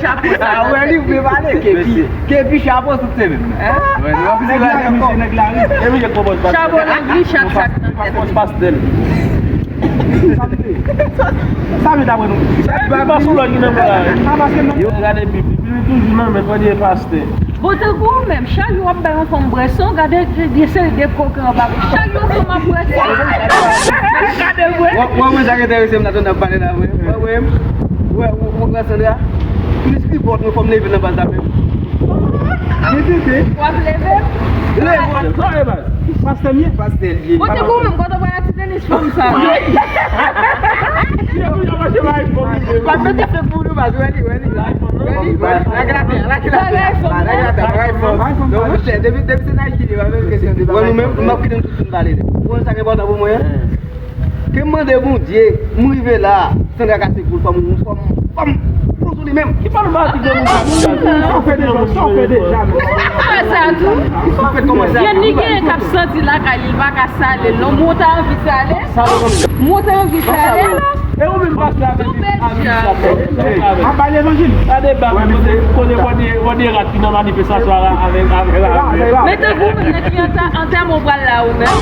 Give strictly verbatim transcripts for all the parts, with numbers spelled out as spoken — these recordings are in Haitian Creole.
Chapo sa. Ah, wè, li vle pale, kepi. Kepi, chapo, tout se menm. Hein? Wè, nou ap di la, nèg la, wi. Chapo nan gri, chak, chak nan tèt. Pastèl. Sa vle dapre nou. Sa vle pa sou lòt ki nan la. Yo gade Bib, Bib li toujou nan men, fò di e pastè. Bon, tankou ou menm, chak jou w ap bay yon fanm bwèson, gade de seri de koken anba. Chak jou yon fanm ap bwèson. Gade l bwè. Wè, wè, mwen, sa k enterese m nan, tonton ap pale la, wè. Wè, wè, wè, wè, wè, Sandra. Plis ki pòt, mwen, fò m leve nan baz la menm. Mwen tete. W ap leve? Leve. Pastè m ye. Pastè l ye. Bon, tankou ou menm, kote w pral ak ti tenis fanm sa? Pastè te fè pou nou, baz, wè li, wè li. Wè li, wè li. Lage la tè, lage la tè. Lage la tè, bagay fò. Non, monchè, depi, depi se Nike li, pa menm kesyon de bagay. Wè, nou menm, nou m ap kite nou tout moun pale. Ou konn sa k enpòtan pou mwen, hein? Ke m mande Bondye, m rive la, Sandra kase kou l, fò m, fò m, fò m pran sou li menm. Ki pa nou ba ti granmoun sa, sa w fè deja, sa w fè deja, men. Ou fè sa tou? Ou fè kòman sa? Gen ni gen k ap santi lakay li, li pa ka sale l non. Mwen ta anvi sale. Mwen ta anvi sale. E ou menm pastè avèk avi sa. Ap bay levanjil. Gade ba kote kote kote rat ki nan manifestasyon la avèk avèk. Men tankou ou menm nan ki anta- antèman ou pral la ou menm.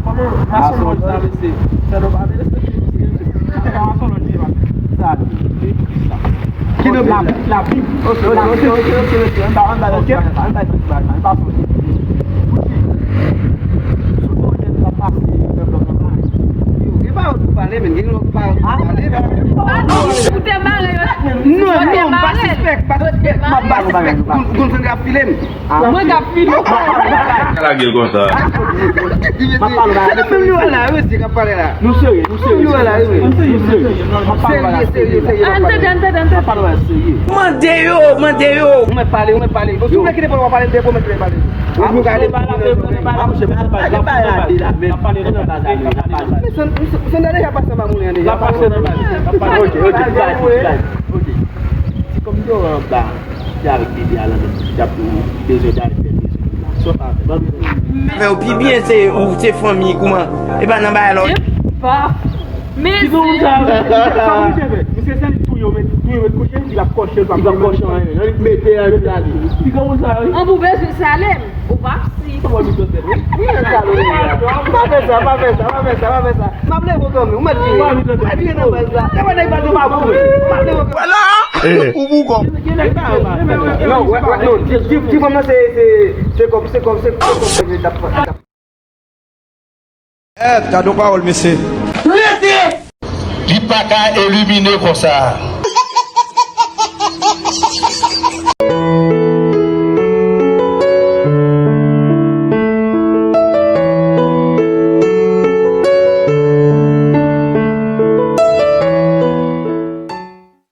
Kòman mason lòj sa mesye? Fè nou pa respekte mesye. Sa mason lòj li pa. Sa ki nan Bib la? La Bib. Ok, ok, ok, ok, ok, mesye. Ann ba, ann ba, ann ba, ann ba, ann ba, ann ba. Bouti. Sou tou nèt la pase nan blòk anba. Yo, gen pawòl pou pale, men gen lòt pawòl pou pale. Ou te mare yo. Non, non, pa sispèk, pa sispèk. M ap ba sispèk. Gon, gon sandra ap file m. Mwen k ap file. Ka lage l konsa. M ap pale la. Menm nou la, yo di k ap pale la. Nou serye, nou serye. Nou la, wi. Nou serye, nou serye. M ap pale la. Serye, serye, serye. Ann tande, ann tande, ann tande. M ap pale la, serye. Mande yo, mande yo. Ou mèt pale, ou mèt pale. Bon, si w vle kite pawòl, w ap pale, m te pwomèt mwen pale. Apre w ka ale. Ap pale la, men. Ap pale la, men. Ap pale la. Sandra deja pase anba moun li an deja. L ap pase nan baz. L ap pale. Ok, ok. Ok. Ti kòm yo anba. Ki avèk bebe a lan men, ki ap bezwen dal fè bezwen. Sòt avè m. Avè w pi byen se ou se fanmi kouman? E pa nan bagay la. Epa. Men se sa misye fè. Misye se li touye w, men touye w met kouche, li p ap kòche, li p ap kòche anyen. Li mete an epi l ale. Ki granmoun sa wi? An pou bezwen sale m. Ou p ap si. Kòman li tande? Wi, sa wi. Pa fè sa, pa fè sa, pa fè sa, pa fè sa. M ap leve w kanmenm. Ou mèt vire. Ou mèt vire nan baz la. Se pa nèg pa di w pa boure. M ap leve w kanmenm. Vwala! Ou boukò. Non, wè, wè, non, ti, ti, ti fanm nan se, se, se kòb, se kòb, se kòb, se kòb, se kòb. Èt, gade yon pawòl, mesye. Rete! Li pa ka elimine konsa.